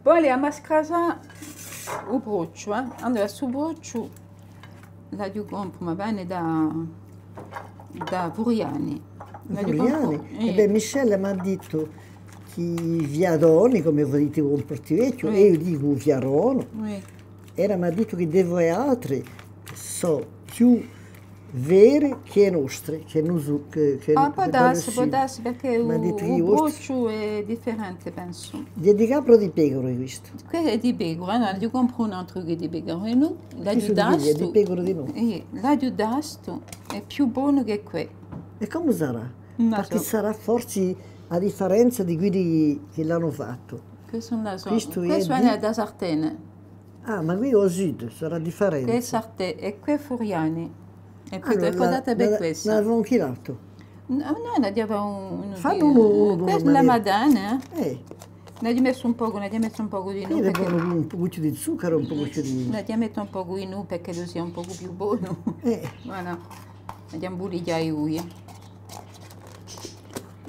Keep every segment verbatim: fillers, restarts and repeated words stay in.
Bon, allez, emu à scrasà u brocciu, eh. Allora, stu brocciu l'aghju compru, ma vene da, da Furiani. L'aghju compru, Furiani? Eh. È bè, Michel m'hà dettu chì i fiadoni, cum'è vo dite in Portivechju, eh, eiu dicu fiadonu, eh, era m'hà dettu chì di vuialtri sò più veri chè i nostri, chè nus-, chè, chè, ah, pò darsi, pò darsi, perchè u, u brocciu hè differente, pensu. Hè di capra o di pecura questu? Què hè di pecura, eh, nò, l'aghju compru un altru chì hè di pecura, è nò, l'aghju dastu. Hè di pecura di nò. Eh, l'aghju dastu, hè più bonu chè què. È cumu sarà? Ùn la sò. Perchè sarà forse a differenza di quelli chì l'anu fattu. Questu ùn la sò. Questu hè di, questu hè da Sartene. Ah, ma quì à u sud sarà differente. Què hè Sartè-, è què Furiani. È poi ricordate per questu. L'avemu inchilatu. Nò, nò, n'aghju un, un... Fà un, un, questa hè una madana, eh. Eh. N'aghju messu un pocu, n'aghju messu un pocu di nù, perchè... Hè bonu un pocu di zuccaru, un pocu di... N'aghju messu un pocu di nù perchè ellu sia un pocu più bonu. Eh. Voilà. N'aghju imbulighjatu eiu.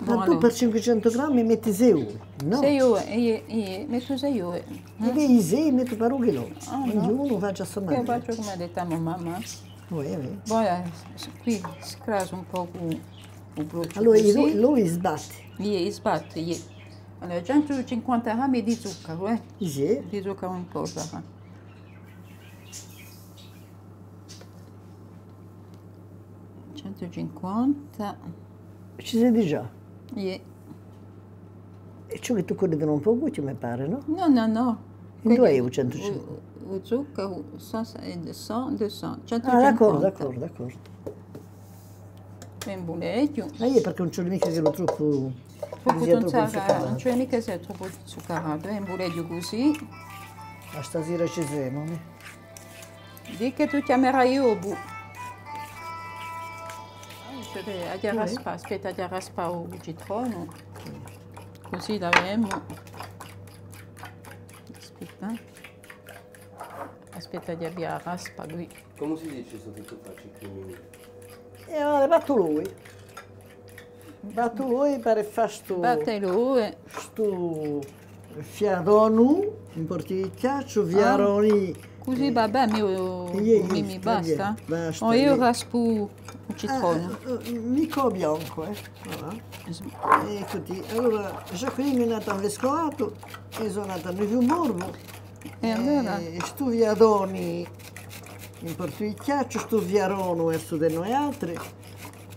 Ma tù per cinquecentu grammi metti sei ove, nò? Sei ove, eiu, eiu mettu sei ove. È bè, i sei mettu per u chilò. Ah, nò. Ognunu face à so manera. Eiu facciu cum'hà dettu a mo mamma. Uè, uè. Bon, eh, s-, quì scrasu un pocu u brocciu. Allora, cusì. I, i sbatti. Iè, i sbattu, iè. Allora, centu cinquanta grammi di zuccaru, eh? Iè. Di zuccaru in polvara. Centu cinquanta. Ci sè digià? Iè. È ciò chì tù cunti un pocu, mi pare, nò? Nò, nò, nò. Induve hè u centu cinquanta? U, u zuccaru, cent, eh, cent, duecento, centu cinquanta. Ah, d'accordu, d'accordu, d'accordu. È imbuleghju. Ma iè, perchè ùn ci vole micca ch'ellu troppu, troppu zuccaratu. Ùn ci vole micca ch'ellu sia troppu zuccaratu, eh, imbuleghju cusì. Ma stasera ci semu, nè? Dì chì tù chjamerai dopu. Aghju à raspà, aspetta, aghju à raspà u citronu. Cusì l'avemu. Aspetta. Aspetta, aghju à raspà quì. Cumu si dice sottu sottu à cinque minuti? È allora, battu l'ovi. Battu l'ovi per fà stu, battu l'ovi, stu fiadonu, in Portivechju, fiadoni. Cusì va bè, mi, mi, mi basta. Basta, oh, eiu raspu u citronu. Ah, eh, eh, micca u biancu, eh. Voilà. È cusì. Allora, Jacqueline hè andata à u Vescovatu, eiu sò andata in u Fiumorbu. È allora? Eh, stu fiadoni in Portivechju, stu fiadonu versu di noi altri,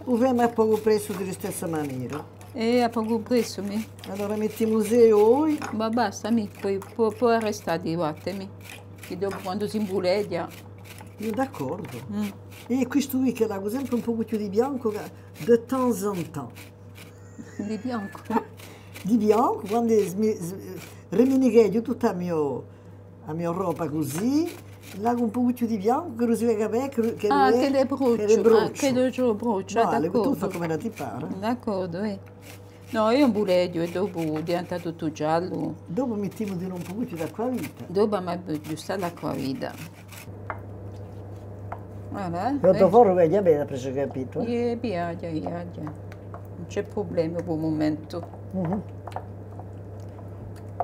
u femu à pocu pressu di listessa manera. Eh, à pocu pressu, mì. Allora mettimu sei oi. Ma basta, mì, poi pò, pò arrestà di batte, mì. Chì dopu quandu s'imbuleghja. D'accordu. Mm. È questu quì chì l'aghju sempre un pocu più di biancu chè de temps en temps. Di biancu. Di biancu, quandu s-, mi, s-, riminicheghju tutta a mio, a mio roba cusì, l'aghju un pocu più di biancu, chì ùn si vede bè chì, chì... Ah, chì hè brocciu, chì hè brocciu, ah, chì hè brocciu, d'accordu. Nò, tù fà cum'ella ti pare. D'accordu, eh. Nò, eiu imbuleghju è dopu diventa tuttu giallu. Dopu mettimu di novu un pocu d'acquavita. Dopu emu à aghjustà l'acquavita. Voilà, eh. L'ottu forru viaghja bè, da pressu ch'aghju capitu, eh? Iè, viaghja, viaghja. Ùn ci hè prublema per u mumentu. Mhm.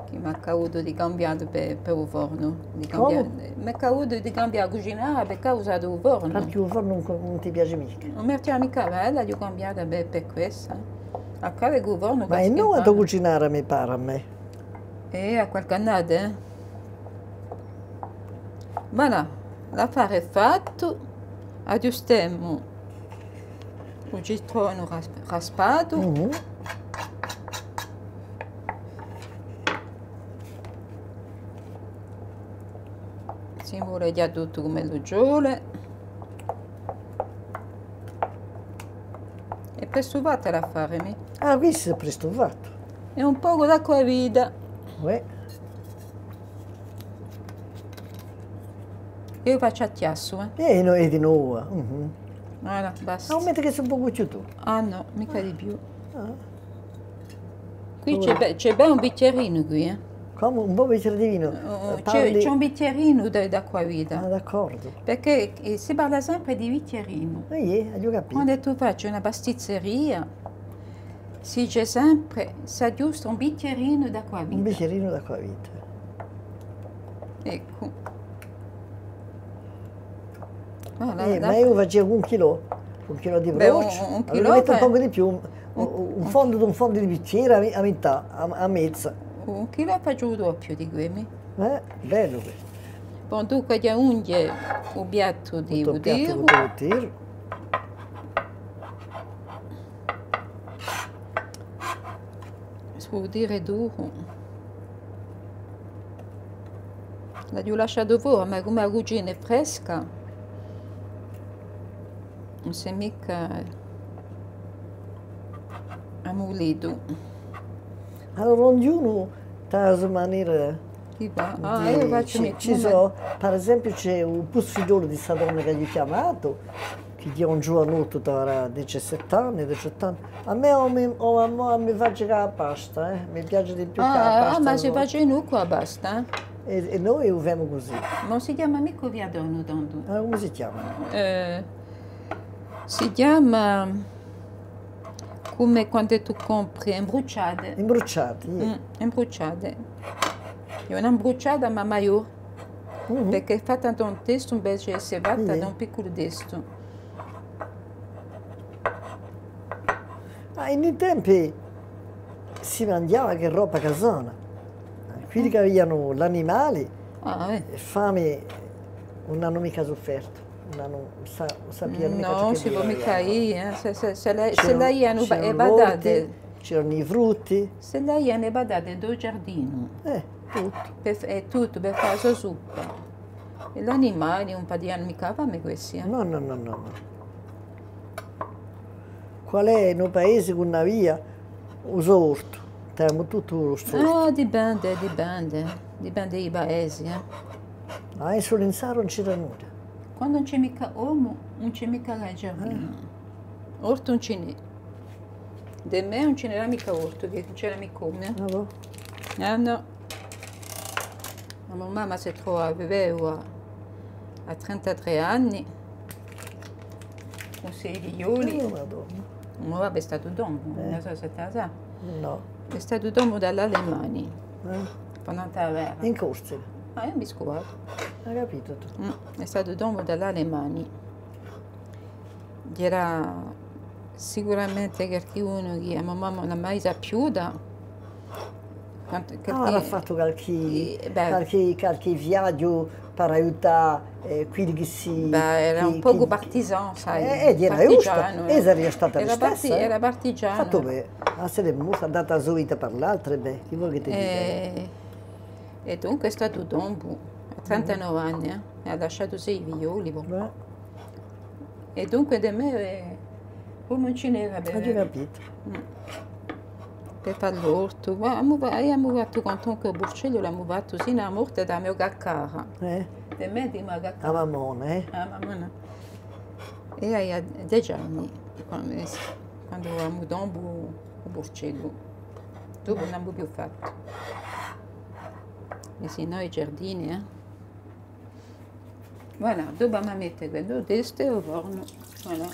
Chì m'hè accadutu di cambià per, per u fornu. Di cambià, cumu? M'hè accadutu di cambià a cucinara per causa di u fornu. Perchè u fornu ùn, ùn ti piace micca? Ùn mi piace micca, bella, l'aghju cambiata per, per quessa. Accade chì u fornu... Ma hè nova a to cucinara, mi pare à mè. Eh, hè qualchì annata, eh. Voilà, l'affare hè fattu. Aghjustemu u citronu ras-, raspatu. Mhm. S'imbuleghja tuttu cum'ellu ci vole. Hè prestu fattu l'affare, mì. Ah, questu hè prestu fattu. È un pocu d'acquavita. Uè. Eiu facciu à chjassu, eh. Eh, nò, hè di novu. Mhm. Voilà, basta. Ah, ùn metti chè un pocu di più tù? Ah, nò, micca di più. Ah. Quì ci hè bè, ci hè bè un bichjerinu quì, eh. Cumu? Un pocu di bichjeru di vinu? Oh, oh, ci hè, ci hè un bichjerinu d-, d'acquavita. Ah, d'accordu. Perchè, eh, si parla sempre di bichjerinu. Eh, iè, aghju capitu. Quandu tù faci una pastizzeria, si dice sempre, s'aghjusta un bichjerinu d'acquavita. Un bichjerinu d'acquavita. Eccu. Voilà, eh, ma eiu facia un chilò, un chilò di broci, un, un chilò, allora mettu un pocu di più, un, un, un fondu, un fondu di bichjeri à mi-, à mità, à, à meza. Un chilò facciu u doppiu di quei. Eh, bellu quessu. Bon, dunque, ghjà ghjunghje u piattu di u tiru. U piattu di u tiru. Si pò dì duru. L'aghju lasciatu fora, ma cum'è a cucina hè fresca, ùn s'hè micca ammulitu. Allora, ognunu t'hà a so manera. Chì và? Ah, eiu facciu, ci, ci sò, per esempiu, ci hè u pusfigliolu di sta donna ch'aghju chjamatu, chì hè un ghjuvanottu, t'avarà diciassette anni, diciottu anni. À mè, o mi, o à mè, mi face cù a pasta, eh. Mi piace di più cù a pasta. Ah, ma si face dinù cù a pasta, eh? È, è noi u femu cusì. Ùn si chjama micca u fiadonu, tandu. Ah, cumu si chjama? Eh, si chjama cum'è quandu tù compri, imbrucciate. Imbrucciate, iè. Mm, imbrucciate. Hè una imbrucciata, ma maiò, perchè hè fatta da un testu, invece hè fatta da un picculu testu. Ah, in i tempi si manghjava chè robba casana. Quelli chì avianu l'animali, fami, ùn anu micca suffertu, ùn anu, ùn sa-, ùn sapianu micca ciò chì si pò micca dì, eh. S'elli, s'elli, s'elli avianu e patate. C'eranu i frutti. S'elli avianu e patate di u ghjardinu. Eh, tuttu. Per f-, è tuttu, per fà a so suppa. È l'animali ùn patianu micca fame questi, eh? Nò, nò, nò, nò, nò. Qual hè u paese chì ùn avia u so ortu? T'avemu tuttu u so ortu. Ah, dipende, dipende. Dipende di i paesi, eh. Ah, in Sulinzaru ùn c'era nulla. Quandu ùn ci hè micca omu, ùn ci hè micca ghjardinu. Ortu ùn ci n'hè. Da mè ùn ci n'era micca ortu, chì ùn c'era micca omu, eh. Ah, bò? Ah, nò. A mo mamma si trova viva à, à trentatrè anni, cù sei figlioli. Oh, Madonna. Mo babbu hè statu tombu, ùn sò s'è tù a sai. Nò. Hè statu tombu da l'Alemani. Eh. Pendant a guerra. In Corsica? Ah, eiu mi scuvatu. Hai capitu tù? Mm, hè statu tombu da l'Alemani. C'era sicuramente qualchidunu chì a mo mamma ùn l'hà mai sapiuta. Quantu, ah, qualchì, avarà fattu qualchì, eh, bè, qualchì, qualchì viaghju per aiutà, eh, quelli chì si, bè, era chì, un pocu chì, partisan, sai. Eh, eh, era ghjustu, partigianu, eh, saria stata listessa, eh. Era partigianu. Fattu bè, ah, s'ellu hè mortu, hà datu a so vita per l'altri, bè, chì voli chì ti dica? Eh, è dunque hè statu tombu, à trentanove anni, eh, è hà lasciatu sei figlioli, bò. Bè. È dunque da mè, eh, po ùn ci n'era per, aghju capitu, mm, per fà l'ortu. Ma emu fa-, emu fattu quantunque u purcellu, l'emu fattu sinu à a morte di a mo caccara. Eh? Di mè, di a mo caccara. A mammona, eh? A mammona. È avia dece anni, quandu, quandu emu tombu u purcellu. Dopu ùn l'emu più fattu. È sinnò i ghjardini, eh? Voilà, dopu emu à mette quellu, testu è u fornu. Voilà.